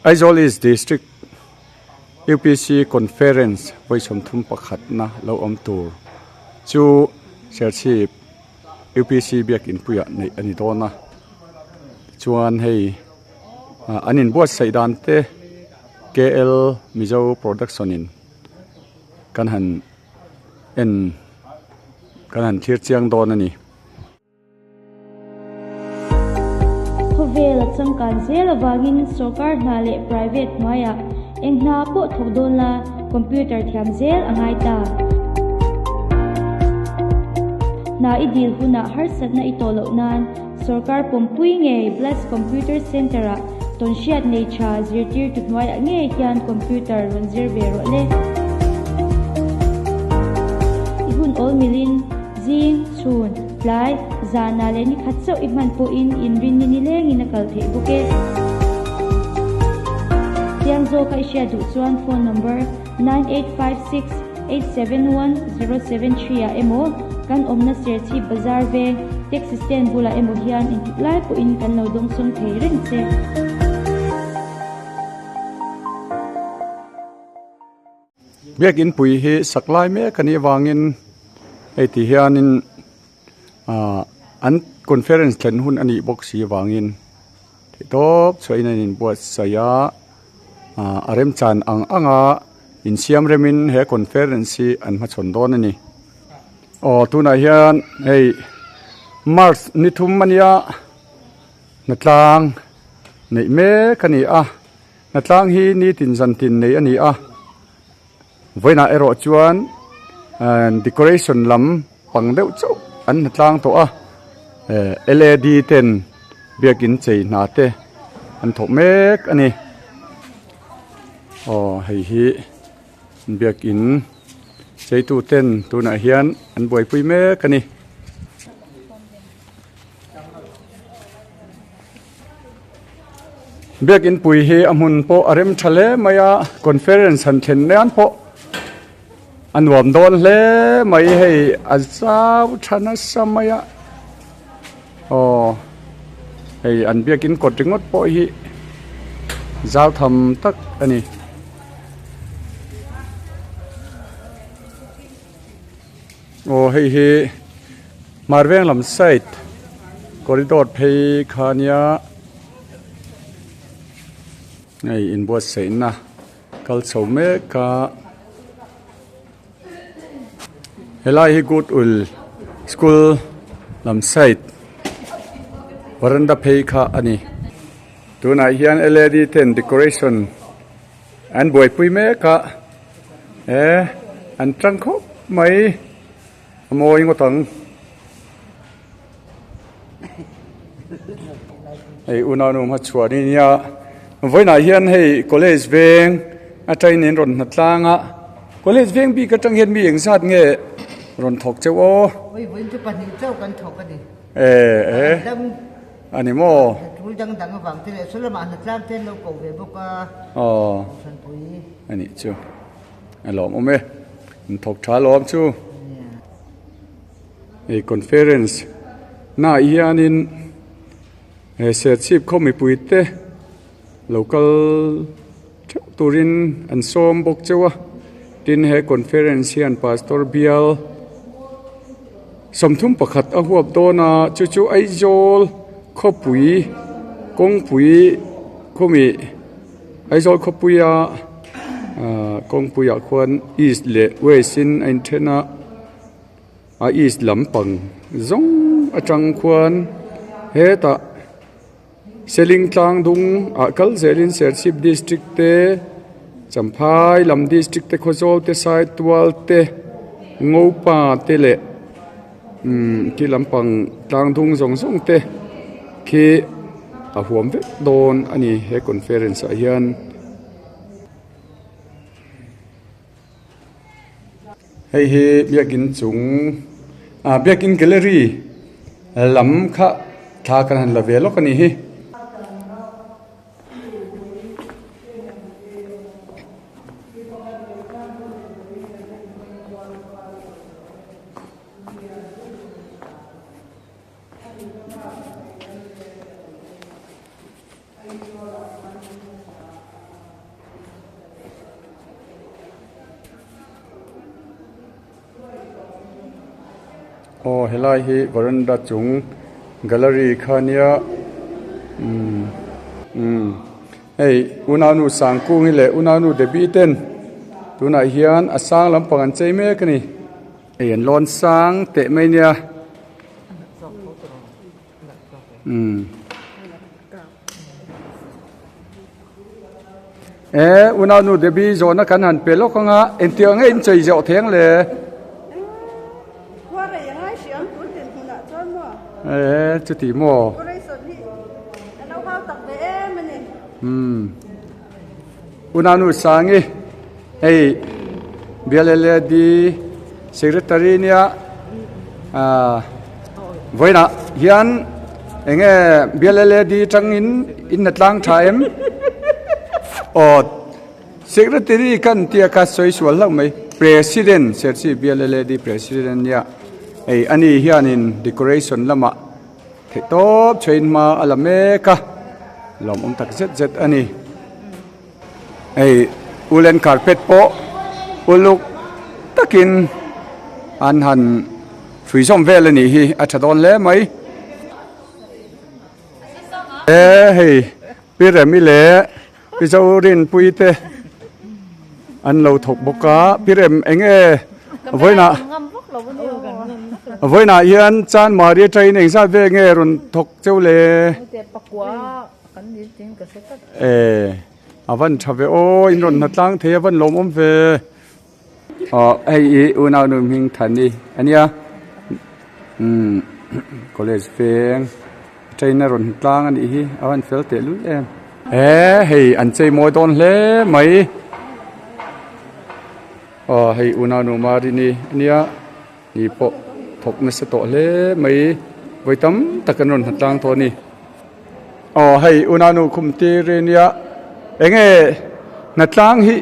Aizawl East District UPC Conference vawi sawmthum pakhatna lo awm tur chu Serchhip UPC biakin puiah neih a ni dawn a chuan hei an inbuatsaih dan te K_L Mizo Production in kan han en kan han thlir chiang dawn a ni. Khawvel a changkan zel avangin sorkar hna leh private hnuaiah eng hna pawh thawk dawn la computer thiam zel a ngai ta. Hna i dil hunah harsatna i tawh loh nan sorkar pawmpui ngei Bless Computer Centre-ah tawnhriat nei tha zirtirtu hnuaiah ngei hian computer rawn zir ve rawh le. I hun awl milin zing, chhun, tlai, zanah leh ni khat chauh i hman pawhin inrinni nilengin a kal theih bawk e. Chiang zawka i hriat duh chuan phone number 9856871073 ah emaw kan awmna Serchhip Bazar veng taxi stand bulah emaw hian intik lai pawhin kan lo dawngsawng thei reng che. Biakin pui hi sak lai mek a nih avangin hei ti hianin ahh an conference thlen hun a nih bawk si avangin theihtawp chhuahin an inbuatsaih a ahh a remchan ang ang a insiam remin he conference hi an hmachhawn dawn a ni. Aw tunah hian hei march ni thum a nia hnatlang neih mek a ni a. Hnatlang hi nitin zantin nei a ni a, vawiinah erawh chuan decoration lam pang deuh chauh an hnatlang tawh a, led ten biakin chei hna te an thawk mek a ni. Aw hei hi biakin cheitu ten tunah hian an buaipui mek a ni. Biakin pui hi a hmun pawh a rem tha hle mai a conference han thlen nan pawh a nuam dawn hle mai hei a zau tha nasa mai a aw hei an biakin kawt ringawt pawh hi zau tham tak a ni. Aw hei hi hmar veng lam side corridor phei kha nia hei inbuatsaihna kal chho mek a helai hi good ul school lam side veranda phei kha a ni tunah hian led ten decoration an buaipui mek a. E an tang khawp mai a mawi ngawt ang hei unau hma chhuah ni nia vawiinah hian hei college veng atangin in rawn hna tlang a college veng bik atang hian mi engzat nge rawn thawk cheu aw e e. A ni maw? Tul dang dang avang te leh saw lamah hnatlang te an lo koh ve bawk a. Aw. Hranpui. A nih chu. A lawmawm e. In thawk tha lawm chu. Hei conference naah hianin he Serchhip khaw mipui te lo kal theuh turin an sawm bawk cheu a. Tin he conference hian Pastor bial 31 a huap dawn a chu chu Aizawl khawpui kawngpui khawmi Aizawl khawpuia ahh kawngpuiah khuan east leh west in a inthen a a east lampang zawng atang khuan hetah Seling tlang dung ah kal zelin Serchhip district te Champhai lam district te Khawzawl te Saitual te Ngopa te leh umm khi lampang tlang dung zawng zawng te khi a huam vek dawn a ni he conference ah hian. Hei hi biakin chung ah biakin gallery lam kha thla kan han la ve lawk a ni hi. Aw helai hi veranda chung gallery kha nia umm umm hei unaunu Sangkungi leh unaunu Debbie ten tunah hian a sang lampang an chei mek a ni hei an lawn sang teh mai nia umm. E unaunu Debbie zawhna kan han pe lawk anga engtiang nge in chei zawh theng le? Khuarei a ngai hriam tun din hmunah chuan maw? E chuti maw? Khuarei sawn hi a lo hau tak ve em a ni. Umm unaunu Sangi hei BLLAD Secretary nia ah vawiinah hian eng nge BLLAD tangin in na tlang tha em? Aw Secretary kan tia kha sawi sual hlauh mai President Serchhip BLLAD President nia hei ani hianin decoration lamah theih tawp chhein hma a la mek a lawmawm tak zet zet a ni. Hei woolen carpet pawh uluk takin an han hrui zawm vel a nih hi a tha dawn hle mai. E hei Pi Remi leh Pi Zorinpui te an lo thawk bawk a Pi Rem eng nge vawiinah vawiinah hian Chanmari atangin engzat vel nge rawn thawk cheu le? E a van tha ve aw in rawn hna tlang thei a van lawmawm ve aw hei hi unau nu hming Thani a nia umm college veng train a rawn hmu tlang a nih hi a van fel teh lul em e hei an chei mawi dawn hle mai aw hei unau nu Marini a nia. Ni pawh thawk nasa tawh hle mai vawi tam tak an rawn hna tlang tawh a ni. Aw hei unau khum tir i nia eng nge hna tlang hi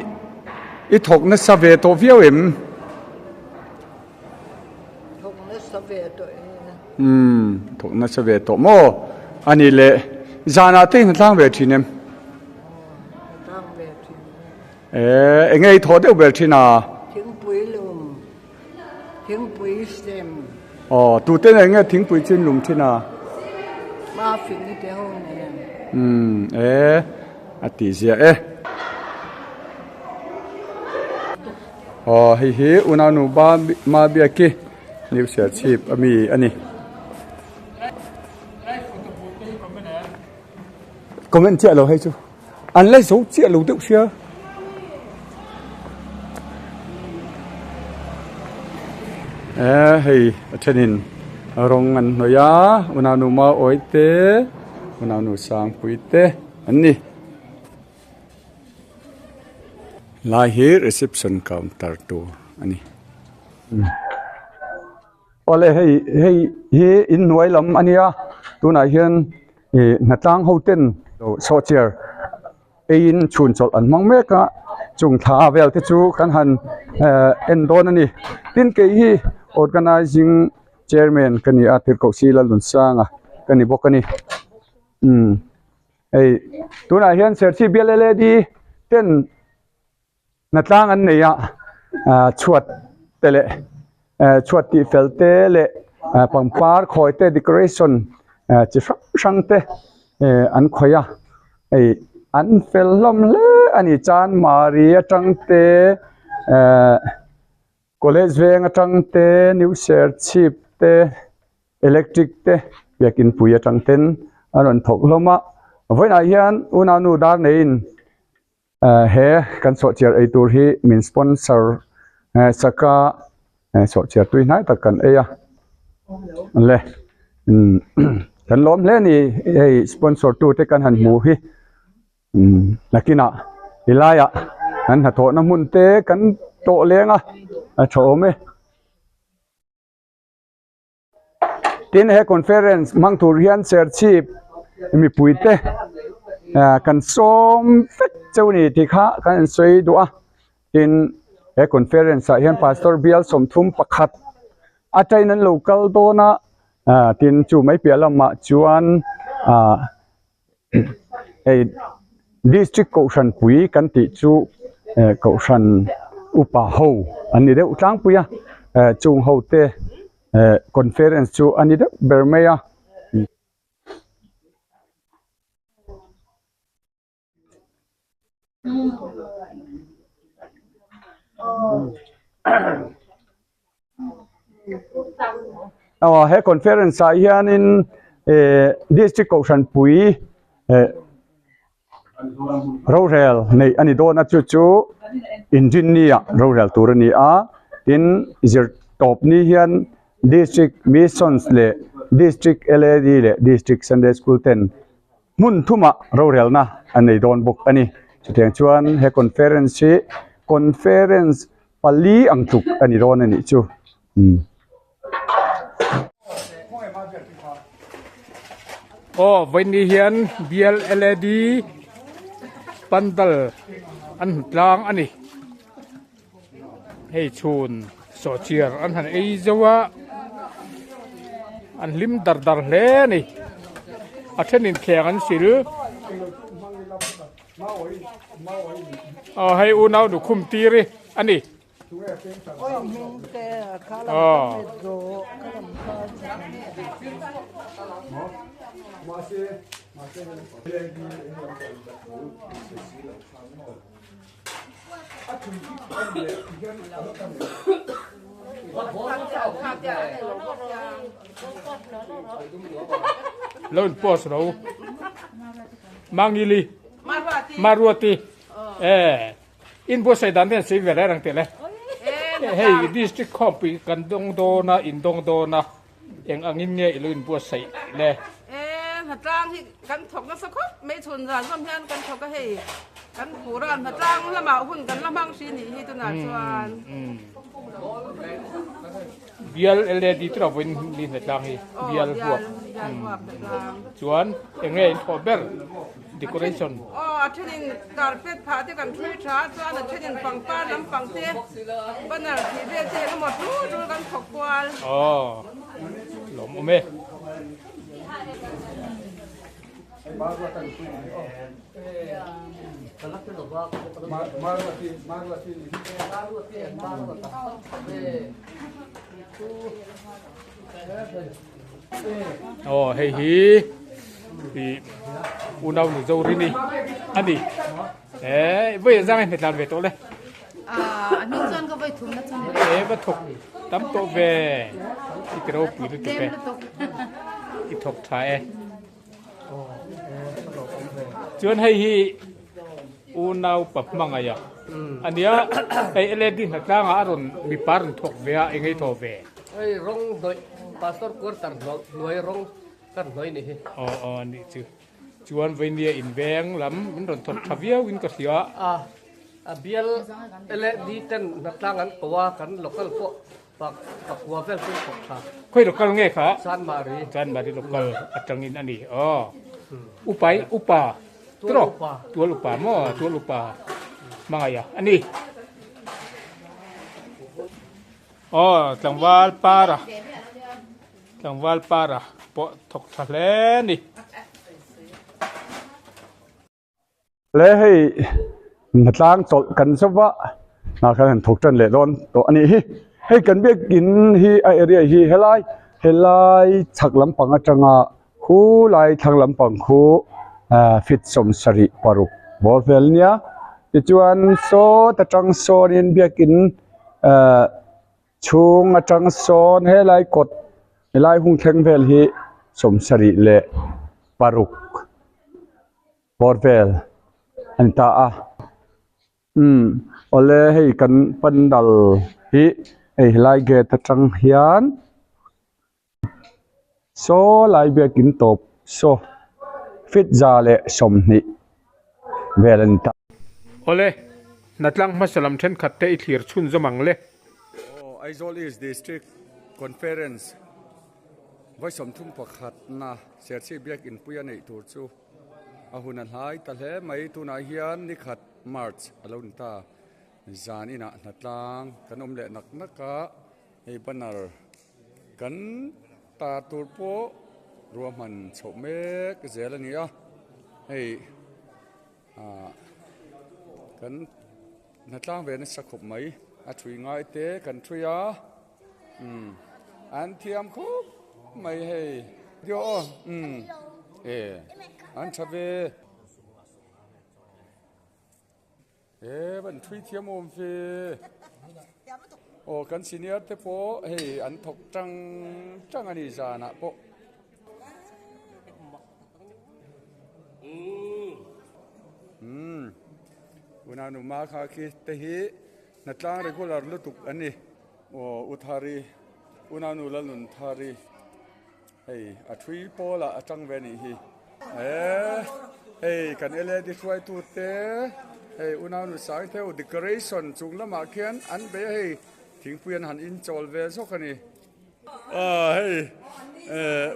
i thawk nasa ve tawh viau em? Thawk nasa ve tawh e. Umm thawk nasa ve tawh maw? A ni le zanah te i hna tlang ve thin em? Aw hna tlang ve thin e. Eng nge i thawh deuh ber thin a? Thingpui lum. Thingpui sem. Aw, tute nen nge thingpui chu in lum thin a? Hma fing i te ho nen. Umm, e, a tih ziah e. Aw, hei hi unaunu ba ma biaki New Serchhip a mi a ni. Comment chiah lo hei chu. An la zo chiah lo deuh sia. Eh hei a thenin rawng an hnawih a unau Mauawi te unau Sangpui te an ni. Lai hi reception counter tur a ni. Awle hei hei hi inhnuai lam a nia tunah hian ih hnatlang ho ten sawhchiar eiin chhun chawlh an hmang mek a chung thla vel te chu kan han ehh en dawn a ni tin kei hi organizing chairman ka ni a tirhkoh sila Lunsanga ka ni bawk a ni umm hei tunah hian Serchhip bial L A D ten. Hnatlang an nei a, chhuat te leh chhuat tih fel te leh pangpar khawi te decoration chi hrang hrang te an khawih a, hei an fel hlawm hle a ni Chanmari atang te ehh college veng atang te new serchhip te electric te biakin pui atang ten a rawn thawk hlawm a, vawiinah hian unaunu dar neiin. He kan sawhchiar ei tur hi min sponsor sak a sawhchiar tui hnai tak kan ei a le kan lawm hle a ni hei sponsor tu te kan han hmu hi nakinah helaiah kan hnathawhna hmun te kan tawh leng a a tha awm e. Tin he conference hmang tur hian Serchhip mipui te kan sawm vek cheu a ni tih kha kan in sawi duh a tin he conference ah hian pastor bial 31 atangin an lo kal dawn a tin chu mai piah lamah chuan ah hei district kohhran pui kan tih chu kohhran upa ho an ni deuh tlangpui a chung ho te. Eh conference chu a ni deuh ber mai a. Aw he conference ah hianin eh district kohhran pui eh rorel neih a ni dawn a chu chu inrinni ah rorel tur a ni a tin zirtawp ni hian district missions leh district L_A_D leh district sunday school ten hmun thumah rorelna a nei dawn bawk a ni chutiang chuan he conference hi conference pali ang tluk a ni dawn a nih chu umm. Aw vawiin hian bial L_A_D pandal an hmu tlang a ni hei chhun sawhchiar an han ei zo a an hlim dar dar hle a ni a thenin thleng an sil aw hei unau lukhum tir hi a ni. Lo in post ro Mangili Maruati eh In buatsaih dan te an sawi ve reng reng teh le. Hei district khawmpui kan dawng dawn a, in dawng dawn a, eng angin nge i lo in buatsaih le? E, hnatlang hi kan thawk nasa khawp mai chhun zan zawm hian kan thawk a hei kan phur a, hnatlang lamah hun kan la hmang hri nih hi tunah chuan. Bial LAD te lo vawiin ni hnatlang hi, bial huap. Chuan eng nge in thawh ber? Decoration. Aw a thenin carpet phah te kan thui tha a chuan a thenin pangpar lampang te banner tih vel te engemaw tul tul kan thawk kual. Aw lawm awm e. Aw hei hi ih unau nu zo rini a ni eh vawi zang in hmetlan ve tawh le a hnung chuan ka vawi thum na chuan e va thawk tam tawh ve i ti ropui lutuk e i thawk tha e chuan hei hi unau pa hmangaih a ania hei led hnatlangah a rawn mipa a rawn thawk ve a eng ei thaw ve hei rawng hnawih pastor quarter hnuai rawng kan hnawih ni hi aw aw a nih chu chuan vainia inveng lam min rawn thawk tha viau in ka hria a a bial led ten hnatlang an ko a kan local pawh Pak pakua vel chu thawk tha. Khawi local nge kha? Chanmari. Chanmari local atangin a ni. Aw. Upai upa. Tual upa. Tual upa maw? Tual upa hmangaih a a ni. Aw tlangval para. Tlangval para pawh thawk tha hle a ni. Le hei hnatlang chawlh kan zauh a hnah khan han thawk tan leh dawn tawh a nih hi hei kan biakin hi a area hi helai helai chhak lampang atanga khu lai thlang lampang khu ah feet sawmsarih paruk bawr vel ania tichuan sawt atang sawnin biakin ah chhung atang sawn helai kawt helai hung thleng vel hi sawmsarih leh paruk. Bawr vel a ni ta a umm awle hei kan pandal hi hei helai gate atang hian saw lai biakin tawp saw feet za leh sawmhnih vel a ni ta. Awle hnatlang hmasa lam thenkhat te i thlir chhunzawm ang le. Aw Aizawl East District Conference vawi 31 na Serchhip biakin pui a neih tur chu a hun a hlai ta hle mai. Tunah hian ni khat March a lo ni ta. Zan inah hnatlang kan awm leh nak nak a, hei banner kan tar tur pawh ruahman chhoh mek zel a ni a, hei ah kan hnatlang ve nasa khawp mai. A thui ngai te kan thui a, umm. An thiam khup mai hei. Dio aw umm e an tha ve. E van thui thiam awm ve. Aw kan senior te pawh hei an thawk tang tang a ni zanah pawh. Umm unau ma kha khi te hi hnatlang regular lutuk an ni. Aw U Thari, Unau Lalnun Thari, hei a thui pawlah a tang ve anih hi. E hei kan LED hruaitu te, hei Unau Nu Sang Theu decoration chung lamah khian an bei a hei thingpui an han inchawl ve zawk a ni. Aw hei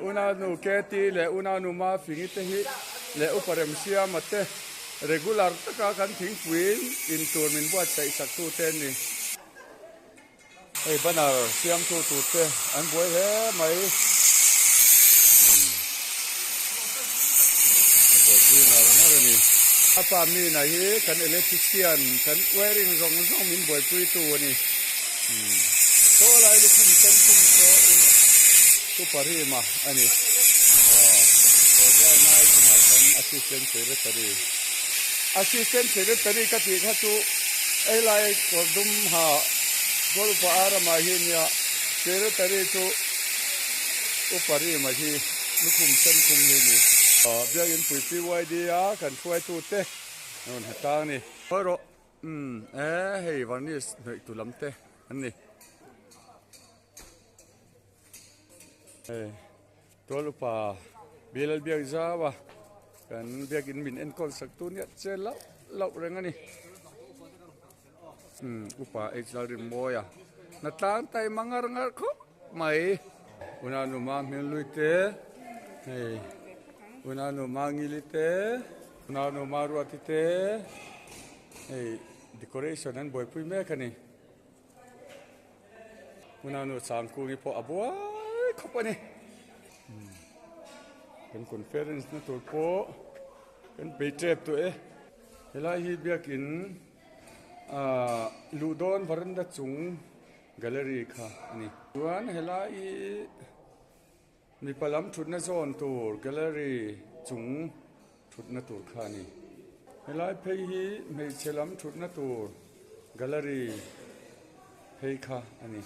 Unau Nu Keti leh Unau Nu Mafingi te hi leh Upa Remsiama te regular taka kan thingpui in tur min buatsaih sak tu te an ni. Hei banner siamtu tur te an buai hle mai. A buaipui ngar ngar a ni. A pa mina hi kan electrician kan wiring zawng zawng min buaipui tu a ni. Saw lai lukhum sen khum saw in Super Rima a ni. Kan assistant secretary. Assistant Secretary ka tih kha chu ei lai kawr dum ha Goal upa a ramah hi nia Secretary chu Upa Rima hi lukhum sen khum hi ni. Biakin pui PYD a kan hruaitu te an rawn ha tlang ni. Hawi rawh umm e hei varnish hnawih tu lam te an ni. Hei tual upa Bilal biak zau a kan biakin min enkawl sak tu nia che lauh lauh reng a ni umm upa H Lalrinmawi a hnatlang taima ngar ngar khawp mai unau nu Mahmilui te hei unau nu Mangili te unau nu Maruati te hei decoration an buaipui mek a ni. Unau Changkungi pawh a buai khawp a ni. Kan conference na tur pawh kan bei tep tawh e. Helai hi biakin ah luh dawn varanda chung gallery kha a ni. Chuan helai hi mipa lam thutna zawn tur gallery chung thutna tur kha a ni. Helai phei hi hmeichhe lam thutna tur gallery phei kha a ni.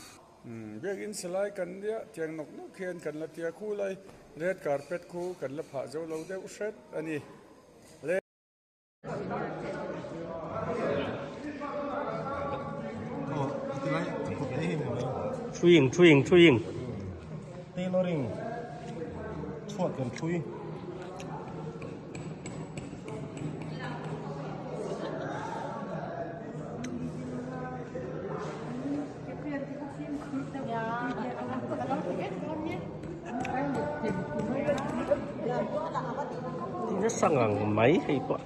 Umm biakin silai kan nia tiang nawk nawk hian kan la tia khu lai red carpet khu kan la phah zo lo deuh hret a ni. Le. Thuing thuing thuing. Tailoring chhuat kan thui. Nasa ngang mai hei pawh.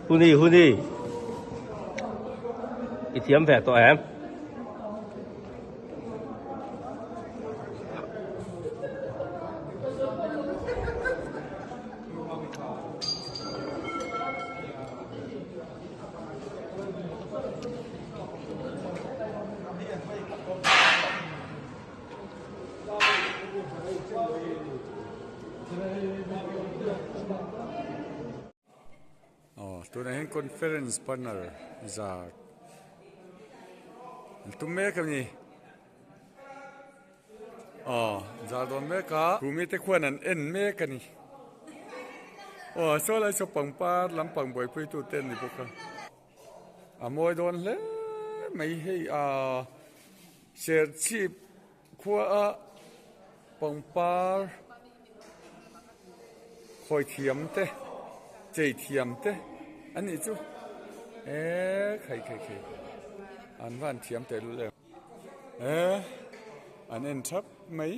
Huni huni i thiam ve tawh em? Aw tunah hian conference banner zar an tum mek a ni aw zar dawn mek a chu mite khuan an en mek a ni aw saw lai saw pangpar lampang buaipui tute an ni bawk a a mawi dawn hle mai hei ah serchhip khua a pangpar khawi thiam te chei thiam te an nih chu eee khai khai khai an van thiam teh lul em eee an en thap mai.